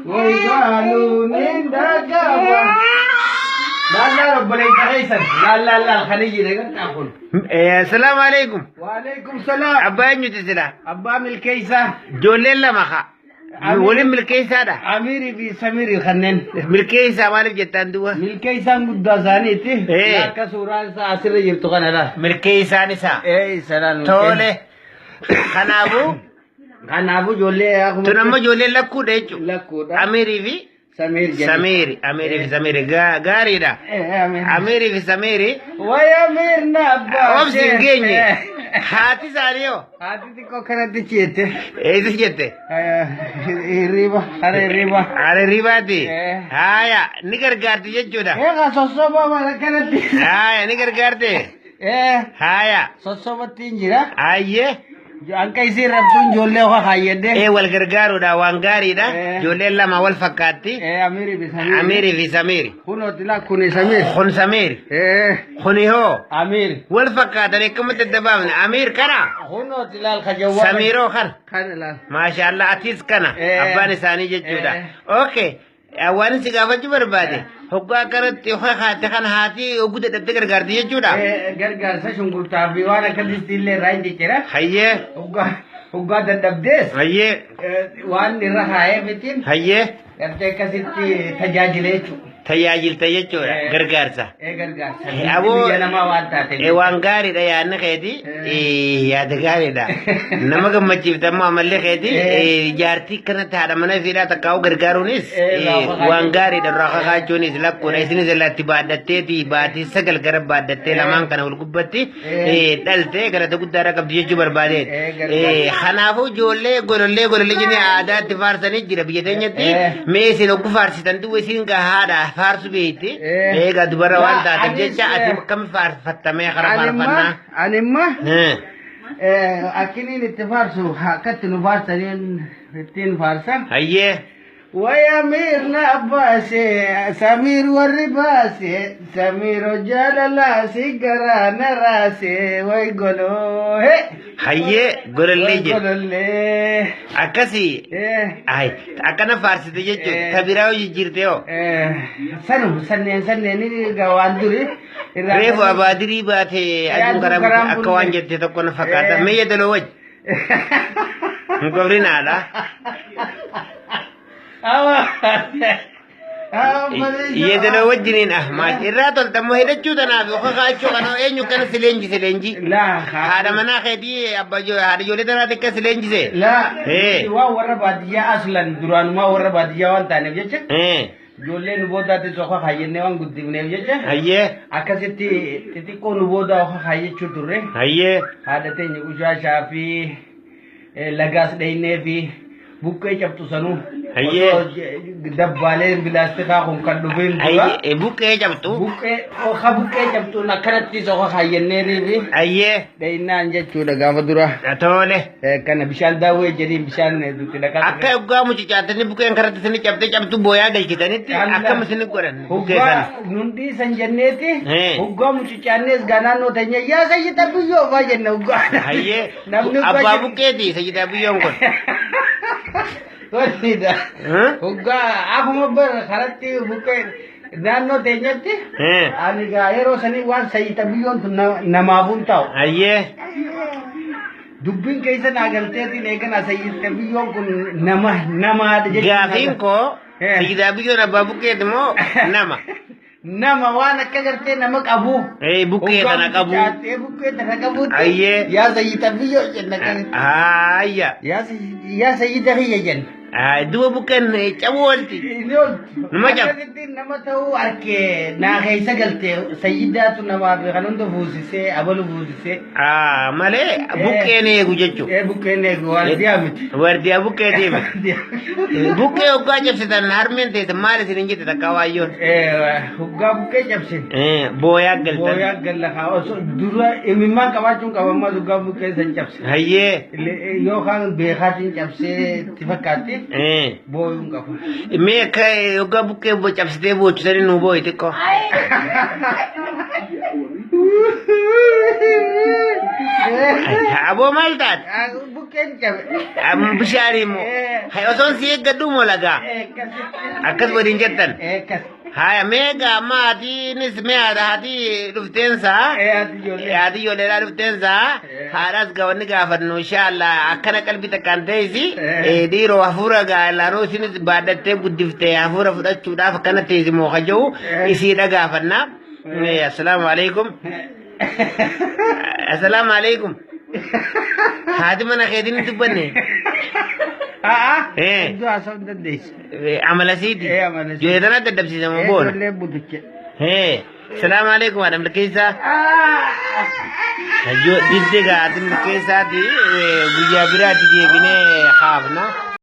Wayigaaluun daggaba. Laal laal obboleessa keessan. Laal laal laal kan iyyine gartaa kun. Assalaamu alaikum. Waalaikum salaam. Abbaa eenyuti sila? Abbaa milkeessaa. Ijoolleen lama haa. Waliin milkeessaadha. Amiirii fi Samiirii kanneen. Milkeessaa maaliif jettaan duuba? Milkeessaan guddaa isaaniiti. Akka suuraan isaa asirra jirtu kana laal. Milkeessaan isaa. Isa laal. Tole. Kanaafuu Kanaafuu ijoollee akkuma. Tun ammoo ijoolleen lakkuudha jechuudha. Lakkuudha. Amiirii fi Samiir jedhama. Samiiri. Amiirii fi Samiiri. Gaariidha. Amiir. Amiirii fi Samiiri. Way Amiir na abbaa. Obsi hin geenye. Haati isaanii hoo? Haati xiqqoo kanatti ceete. Eessis jette? Hirriba. Hara hirriba. Haadha hirribaati. Haaya ni gargaarti jechuudha. Egaa sossoba mala kanatti. Haaya ni gargaarte. Haaya. Sossobatti hin jira. Hayyee. Akka isiin rabtuun ijoollee ofa kaayyadde. Wal gargaaruudha waan gaariidha. Ijoolleen lama wal fakkaatti. Amiirii fi Samiir. Amiirii fi Samiiri. Kunooti laa kuni Samiir. Kun Samiir. Kuni hoo. Amiir. Wal fakkaatan akkamitti adda baafne? Amiir kana. Kunooti laal kajawwaa. Samiiroo kana. Kana laal. Maashaallah atis kana. Abbaan isaanii jechuudha. Okay. Waan si gaafachuu barbaade hoggaa akkanatti haati kana haati hogguu dadhabdee gargaarti jechuudha. Gargaarsa shunkurtaa fi waan akka distii illee irraa hin ciccira. Hayyee. Hoggaa dadhabdees. Hayyee. Waan irra haa'ee mitiin. Hayyee. Gartee akkasitti tajaajila jechuudha. Tajaajilta jechuudha gargaarsa. Gargaarsa. Aboo Biyya namaa waan taateef. Waan gaariidha yaadni keeti. Yaada gaariidha. Nama gammachiifta ammoo amalli keeti. Jaartii kanatti haadha mana isiidhaa takkaa'u gargaaruunis waan gaariidha irraa kakaachuunis lakkoodha. Isinis irratti baadhatteeti baatii 9 gara baadhattee lamaan kana wal gubbatti dhalte galata guddaadha qabdi jechuu barbaadeet. Kanaafuu ijoollee golollee golollee jennee aadaatti faarsanii jira biyya teenyatti. Mee isin oggu faarsitan duwwa isin gahaadha faarsu beekti. Egaa dubara waan taateef jecha ati akkam faarfattamee karaa faarfannaa. Animma akkiniin itti faarsu akkatti nu faarsaniin ittiin faarsan. Hayyee. Way Amiir na baase Samiir warri baase Samiir jaalala si garaa na raase way goloo. Hayyee golollee Way jedhe. golollee. Akkasii. Ay akkana faarsite jechuudha. Ta biraa hoo jijjiirte hoo? Sanu sanneen sanneen egaa waan duri. irraa Reefu abaadirii baate aduun Aduun karaa karaan akka waan bulte. jette tokko na fakkaata. Mee yeedaloo wajji. Hin kobrinaadha. Awa. Awa, bareedaa. Yeedaloo wajjiniin ah maal irraa tolta immoo hidhachuu tanaaf yookaan kaachuu kana eenyu kana si leenjise leenjii. Laa. Haadha manaa keetii abbaa haadha ijoollee tanaati akka si leenjise. Laa. Waan warra baadiyyaa aslan duraanumaa warra baadiyyaa waan taaneef jecha. Ijoollee nu boodaatti soka kaayyannee waan guddifneef jecha. Hayyee. Akkasitti xixiqqoo nu boodaa oka kaayyachuu turre. Hayyee. Haadha teenya qushaashaa fi lagaas dhaynee fi buqqee cabxu sanuu. Hayyee. Osoo dabbaaleen bilaastikaa kun kan dhufeen dura. Hayyee buqqee cabxu. Buqqee oka buqqee cabxuun akkanatti soka kaayyannee fi. Hayyee. Dhaynaan jechuudha gaafa dura. Tole. Kana bishaan daawwee jedhiin bishaan dutti dhaqaa. Akka hoggaa mucucaattanii buqqeen karatti isin cabxee cabxu booyaa galchitanitti akkam isin godhan buqqee sana. Hoggaa nun dhiisan jenneeti. Hoggaa mucucaannees gaa naannoo teenya yaa sayyida biyyoo faa jenna hoggaa. Hayyee Namni hoggaa abbaa jedhu- buqqeeti sayyida biyyoon kun. Wallida. Hoggaa akkuma bara karatti buqqee naannoo teenyatti ani gaa yeroo sanii waan sayyida biyyoon tun namaafuu hin ta'u. Hayyee. Dubbiin keessa naa galteetiin eegana sayyida biyyoon kun nama namaadha jechuun. Gaafiin koo sayyida biyyoon abbaa buqqeeti moo nama? Nama waan akka gartee nama qabu. Buqqee tana qabu. Buqqee tana qabuutti. Ayyee. Yaa sayyida biyyoo jenna kan. Ayya. Yaa sayyida kiyya jenna. Duba buqqeen cabuu oolti. Inni oolti. Nama cab. Akkasitti nama ta'uu arkee naa keessa galte sayyidaatu namaa fi kan hunda fuusisee abalu fuusisee. Malee buqqeen eegu jechuudha. Buqqeen eegu waardiyaa miti. Waardiyaa buqqeetii miti. Buqqee hoggaa cabsitan harmeen teessan maal isin hin jette takkaa waayyoon. Hoggaa buqqee cabsin. Booyaa galtan. Booyaa galla kaa osoo dura imimmaan qabaachuun qaba ammas hoggaa buqqee san cabse. Hayyee. Yookaan beekaatiin cabsee itti fakkaatti booyuun qaba. Mee akka hoggaa buqqee cabsitee boochisanii nuu booyi xiqqoo. Aboo maal taate? Lukkeen cabe. Amma bishaanii immoo. Eh. Hay osoon si eeggadhu moo lagaa? Akkasitti. Akkas waliin jettan. Akkas. Haya mee gaa amma haatiinis mee haati dhufteensaa. Haati ijoollee. Haati ijoolleedhaa dhufteensaa. Haadhaas gaa wanni gaafannu inshaallah akkana qalbii takkaan ta'isi. Dhiiroo hafuura gaa laanoo isinis baadhattee guddiftee hafuura fudhachuudhaaf akkana teessi moo kaja'u isiidha gaafanna. Assalaamu alaikum. Assalaamu alaikum. Haati mana keetiin hin dubbanne. A'a. Eh. Iddoo haasa'uu hin dandeessu. Amala siiti. Amala siiti. Ijoollee tana daddabsiisa moo boona? Ijoollee butuche. Salaamu alaikum haadha milkeessaa. Didde gaa haati milkeessaati guyyaa biraatti deebinee haafna.